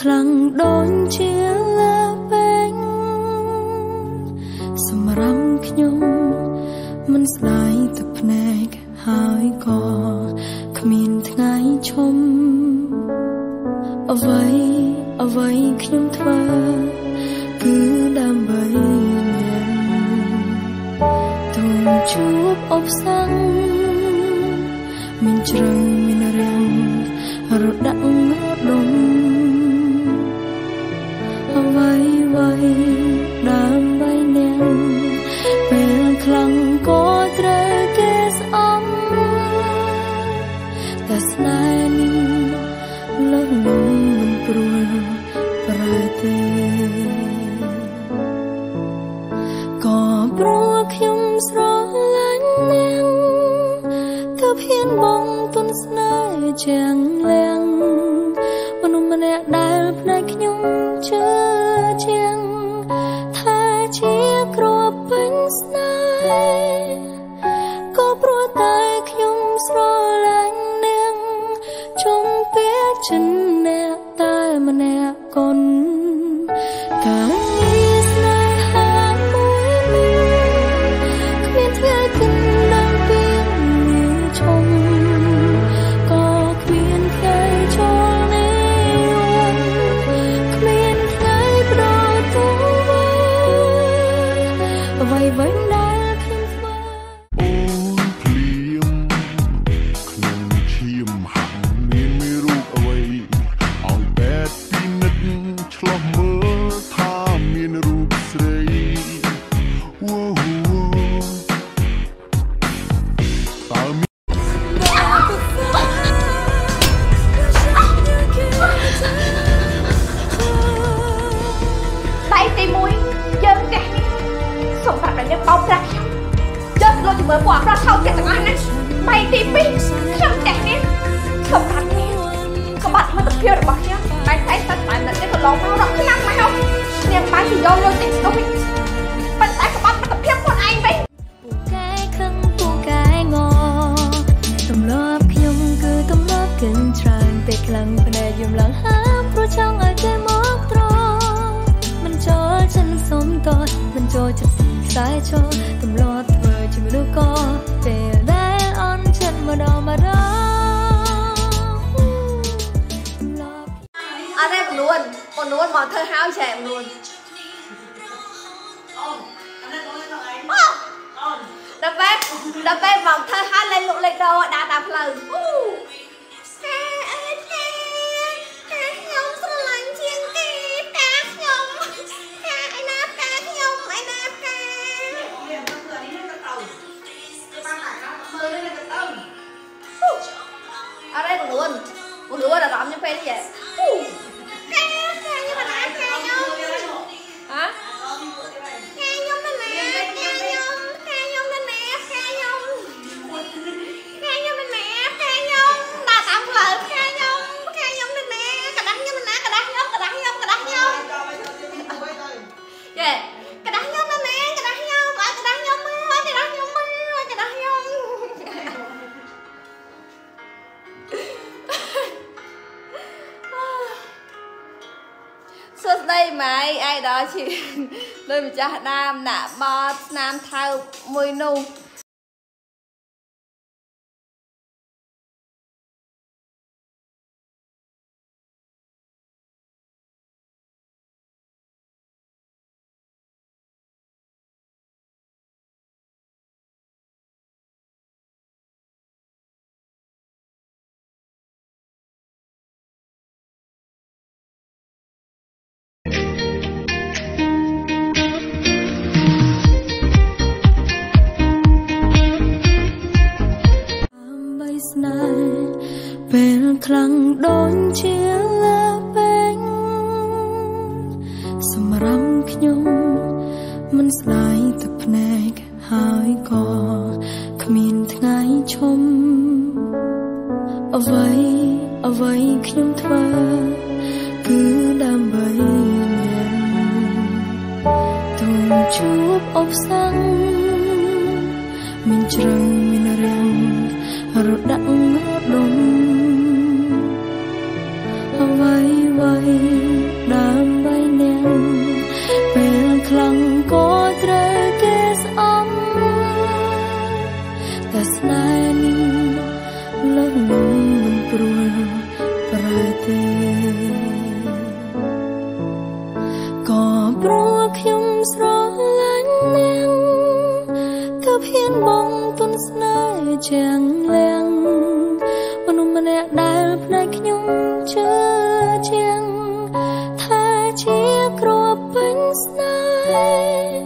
ខ្លាំងដូចជាលើពេញសម្រាប់ខ្ញុំមិនស្ដាយទឹកភ្នែកហើយក៏គ្មានថ្ងៃឈុំអ្វីអ្វីខ្ញុំធ្វើគឺដើម្បីអ្នកទូជួបអបសង្ឃមានជ្រៅមានរាំងរដាក់រដុំអ្វីអ្វីដើម្បីអ្នកពេលខ្លាំងក៏ត្រូវគេស្អំតែស្នេហ៍នេះលើសលំមិនព្រួលប្រែទេក៏ព្រោះខ្ញុំស្រឡាញ់អ្នកទើបហ៊ានបងទុនស្នេហ៍ជាងលៀងមនុស្សម្នាក់ដែលភ្នែកខ្ញុំជឿជាងថាជាគ្រាប់ពេញស្នេហ៍ក៏ព្រោះតែខ្ញុំស្រឡាញ់អ្នកជុំពេលចិនអ្នកតែម្នាក់គន់កាលស្នេហាមួយនេះគ្មានថ្ងៃគិតដល់ពីឈុំក៏គ្មានថ្ងៃចូលនេះគ្មានថ្ងៃប្រទូអ្វីវិញដែលខ្ញុំធ្វើអូនភ្លៀមក្នុងឈាមហាក់មានមេរោគអ្វីឲ្យពេទ្យពិនិត្យឆ្លោះមើលថាមានរូបស្រីវ៉ូតើដៃទី1យើងផ្ទះនេះសម្រាប់តែអ្នកបោកប្រាស់ខ្ញុំយកលុយជាមួយពួកអាក្រក់ថោកចិត្តទាំងអស់ណាដៃទី2ខ្ញុំផ្ទះនេះសម្រាប់នេះក្បាត់មិត្តភាពរបស់ខ្ញុំតែតែតែតែនេះក៏ឡងមករកឆ្នាំមកហើយនាងបានទៅយកលុយតិចតួចប៉ុន្តែក្បាត់មិត្តភាពខ្លួនឯងវិញពូកែខឹងពូកែងទម្លាប់ខ្ញុំគឺទម្លាប់គិនច្រើនពេកខ្លាំងភ្នែកយំឡើងហាមព្រោះចង់ឲ្យគេមកត្រមិនចូលចិនសុំតមិនចូលចិត្តស៊ីខ្សែចូលទម្លាប់ធ្វើជាមនុស្សកពេលដែលអន់ចិត្តម្ដងម្ដងអត់ទេបនួនបនួនមកធ្វើហើយចែបនួនអូនដល់ពេលមកធ្វើហើយលេងលុកលេងដោដើរតាមផ្លូវអូកាអើយកាកាខ្ញុំស្រឡាញ់ជាងគេកាខ្ញុំកាឯណាកាខ្ញុំឯណាកាអរេបនួនបនួនអារម្មណ៍ខ្ញុំពេលនេះអូកាកាខ្ញុំណាកាខ្ញុំហ៎កាខ្ញុំណាកាខ្ញុំកាខ្ញុំណាកាខ្ញុំកាខ្ញុំណាកាខ្ញុំដើរតាមផ្លូវកាខ្ញុំកាខ្ញុំណាកដាស់ខ្ញុំណាកដាស់ខ្ញុំកដាស់ខ្ញុំកដាស់ខ្ញុំយេកដាស់ខ្ញុំណាកដាស់ខ្ញុំឲ្យកដាស់ខ្ញុំមកឲ្យកដាស់ខ្ញុំមកឲ្យកដាស់ខ្ញុំសួស្តីម៉ៃឯដល់ជាដោយម្ចាស់ដើមដាក់បតស្នាមថៅមួយនោះ ស្នេហ៍ពេលខ្លាំងដូចជាលើពេញសម្រាប់ខ្ញុំមិនស្ដាយទឹកភ្នែកហើយក៏គ្មានថ្ងៃឈុំអ្វីអ្វីខ្ញុំធ្វើគឺដើម្បីអ្នកទូជួបអបសង្ឃមានជ្រៅមានរាំងរដាក់រដុំអ្វីអ្វី ព្រោះខ្ញុំស្រឡាញ់អ្នកទើបហ៊ានបងទុនស្នេហ៍ជាងលៀងមនុស្សម្នាក់ដែលភ្នែកខ្ញុំជឿជាងថាជាគ្រាប់ពេញស្នេហ៍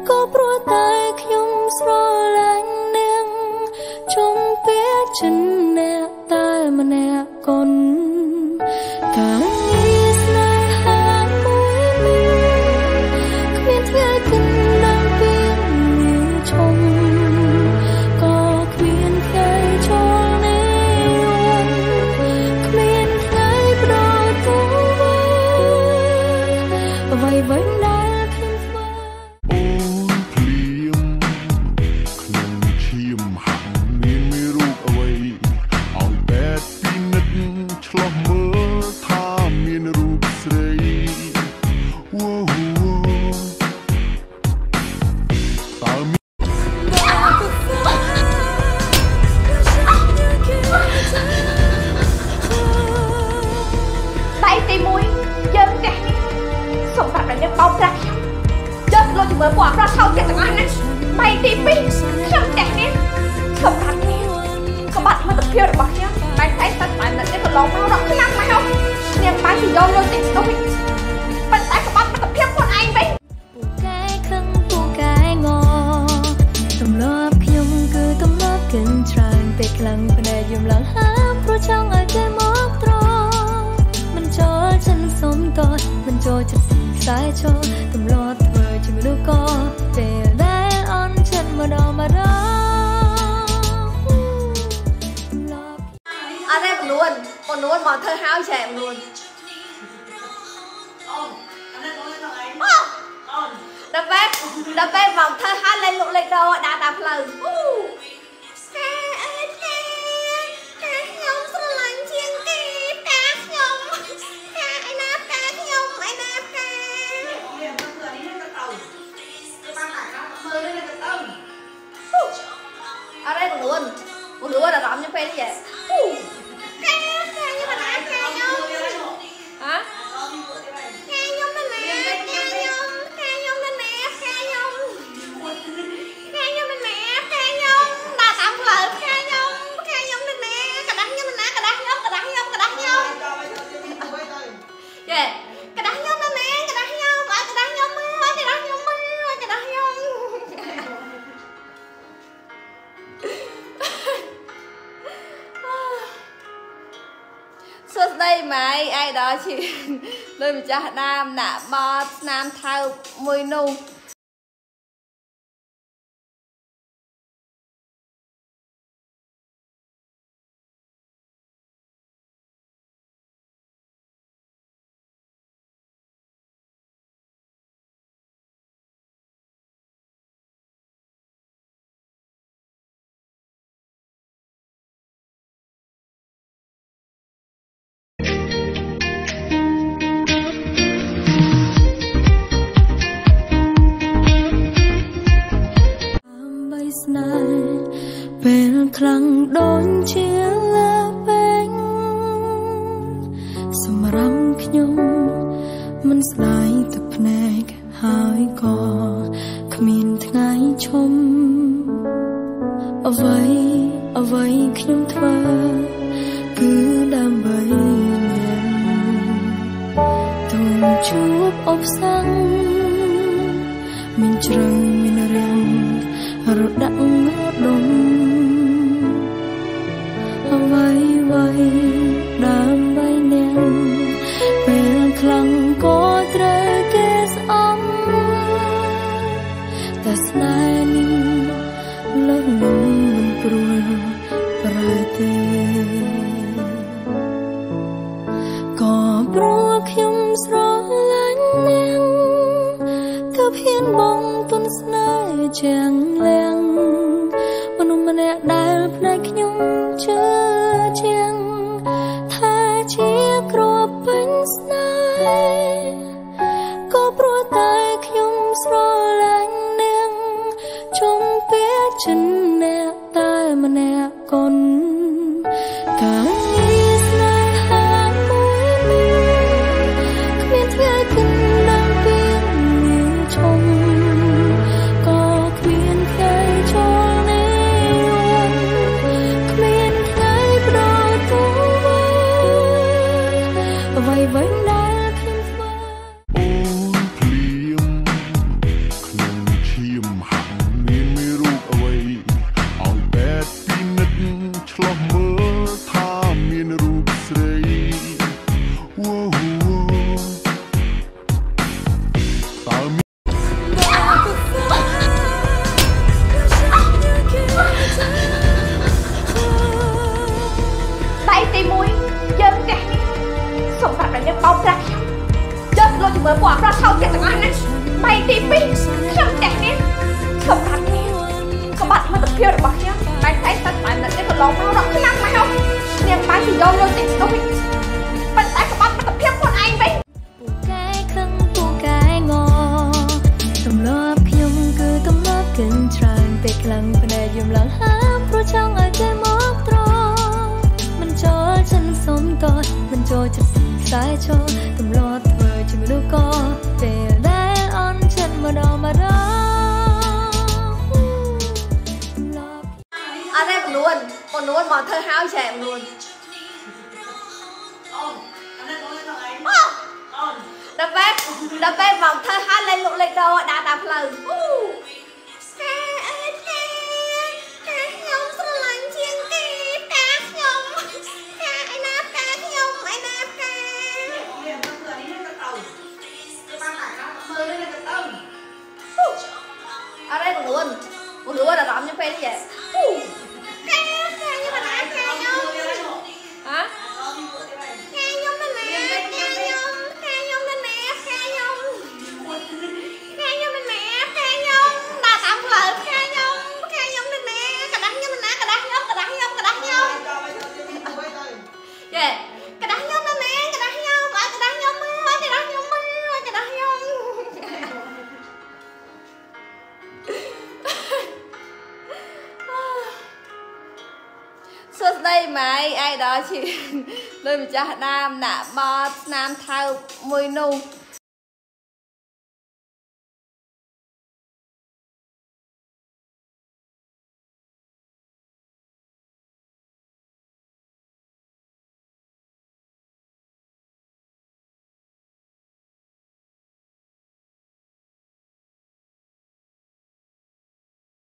ក៏ព្រោះតែខ្ញុំស្រឡាញ់អ្នកជុំពេលចិនអ្នកតែម្នាក់គន់កាលនេះស្នេហាមួយមានគ្មានថ្ងៃគិតដល់ពីមានឈុំក៏គ្មានថ្ងៃចូលនេះគ្មានថ្ងៃប្រទូអ្វីវិញដែលខ្ញុំធ្វើ អូនភ្លៀមក្នុងឈាមហាក់មានមេរោគអ្វីឲ្យពេទ្យពិនិត្យឆ្លោះមើលថាមានរូបស្រីវ៉ូវ៉ូតើមាន ដៃទី1យើងផ្ទះនេះសម្រាប់តែអ្នកបោកប្រាស់ខ្ញុំយើងលុយជាមួយពួកអាក្រក់ថោកទៀតទាំងអស់ណាដៃទី2ខ្ញុំផ្ទះនេះសម្រាប់នេះក្បាត់មិត្តភាពរបស់ខ្ញុំតែតែតែតែនេះក៏ឡងមករកខ្លាំងមកនាងបានទៅយកលុយតិចតួចប៉ុន្តែក្បាត់មិត្តភាពខ្លួនឯងវិញ ពូកែខឹងពូកែងទម្លាប់ខ្ញុំគឺទម្លាប់កិនច្រើនពេកខ្លាំងភ្នែកយំឡើងហាមព្រោះចង់ឲ្យគេមកត្រមិនចូលចិនសុំតមិនចូលចិត្តស៊ីខ្សែចូលទម្លាប់ធ្វើជាមនុស្សកពេលដែលអន់ចិត្តម្ដងម្ដងទម្លាប់ អត់ទេបងនួនបងនួនមកធ្វើហើយចែបងនួនដល់ពេលដល់ពេលមកធ្វើហើយលេងលុកលេងដោដើរតាមផ្លូវអូផ្កាអើយផ្កាផ្កាខ្ញុំស្រឡាញ់ជាងគេផ្កាខ្ញុំផ្កាឯណាផ្កាខ្ញុំឯណាផ្កាអត់ទេបងនួនបងនួនអារម្មណ៍ខ្ញុំពេលនេះអូផ្កាផ្កាខ្ញុំឯណាផ្កាខ្ញុំហ៎ផ្កាខ្ញុំនៅណាផ្កាខ្ញុំផ្កាខ្ញុំនៅណាផ្កាខ្ញុំផ្កាខ្ញុំនៅណាផ្កាខ្ញុំដើរតាមផ្លូវផ្កាខ្ញុំផ្កាខ្ញុំនៅណាកដាស់ខ្ញុំនៅណាកដាស់ខ្ញុំកដាស់ខ្ញុំកដាស់ខ្ញុំយេកដាស់ខ្ញុំនៅណាកដាស់ខ្ញុំឲ្យកដាស់ខ្ញុំមើលឲ្យកដាស់ខ្ញុំមើលឲ្យកដាស់ខ្ញុំសួស្តីម៉ៃអៃដល់ជាដោយម្ចាស់ដើមដាក់បតស្នាមថៅមួយនោះ ដើម្បីស្នេហ៍ពេលខ្លាំងដូចជាលើពេញសម្រាប់ខ្ញុំមិនស្ដាយទឹកភ្នែកហើយក៏គ្មានថ្ងៃឈុំអ្វីអ្វីខ្ញុំធ្វើគឺដើម្បីអ្នកទូជួបអបសង្ឃមានជ្រៅមានរាំងរដាក់រដុំអ្វីអ្វីដើម្បីអ្នកពេលខ្លាំងក៏ត្រូវគេស្អំតែស្នេហ៍នេះលើសលំមិនព្រួលប្រែទេក៏ព្រោះខ្ញុំស្រឡាញ់អ្នកទើបហ៊ានបងទុនស្នេហ៍ជាងលៀងមនុស្សម្នាក់ដែលភ្នែកខ្ញុំជឿជាងថាជាគ្រាប់ពេញស្នេហ៍ក៏ព្រោះតែខ្ញុំស្រឡាញ់អ្នកជុំពេលចិនអ្នកតែម្នាក់គន់កាលនេះស្នេហាមួយមានគ្មានថ្ងៃគិតដល់ពី លោកជំរឿពួកអាក្រក់ថោកចិត្តទាំងអស់ណាបែកទី2ខ្ញុំផ្ទះនេះសម្រាប់នេះក្បាត់មិត្តភាពរបស់ខ្ញុំតែតែតែតែនេះក៏ឡងមករកឆ្នាំមកនាងបានពីយកលុយតិចតួចប៉ុន្តែក្បាត់មិត្តភាពខ្លួនឯងវិញពូកែខឹងពូកែងទម្លាប់ខ្ញុំគឺទម្លាប់កិនច្រើនពេកខ្លាំងភ្នែកយំឡើងហាព្រោះចង់ឲ្យគេមកត្រមិនចូលចិនសុំតមិនចូលចិត្តស៊ីខ្សែចូលទម្លាប់ធ្វើជាមនុស្សកពេលដែលអន់ចិត្តម្ដងម្ដងអត់ទេបងនួនបងនួនមកធ្វើហើយចែបងនួនដល់ពេលមកធ្វើហើយលេងលុកលេងដោដើរតាមផ្លូវអូផ្កាអើយផ្កាផ្កាខ្ញុំស្រឡាញ់ជាងគេផ្កាខ្ញុំផ្កាឯណាផ្កាខ្ញុំឯណាផ្កាអត់ទេបងនួនបងនួនអារម្មណ៍ខ្ញុំពេលនេះចេះផ្កាផ្កាខ្ញុំណាផ្កាខ្ញុំហ៎ផ្កាខ្ញុំណាផ្កាខ្ញុំផ្កាខ្ញុំណាផ្កាខ្ញុំផ្កាខ្ញុំណាផ្កាខ្ញុំដើរតាមផ្លូវផ្កាខ្ញុំផ្កាខ្ញុំណាកដាស់ខ្ញុំណាកដាស់ខ្ញុំកដាស់ខ្ញុំកដាស់ខ្ញុំចេះកដាស់ខ្ញុំណាកដាស់ខ្ញុំឲ្យកដាស់ខ្ញុំមកឲ្យកដាស់ខ្ញុំមកឲ្យកដាស់ខ្ញុំសួស្តីម៉ៃឯដល់ជាដោយម្ចាស់ដើមដាក់បតស្នាមថៅមួយនោះ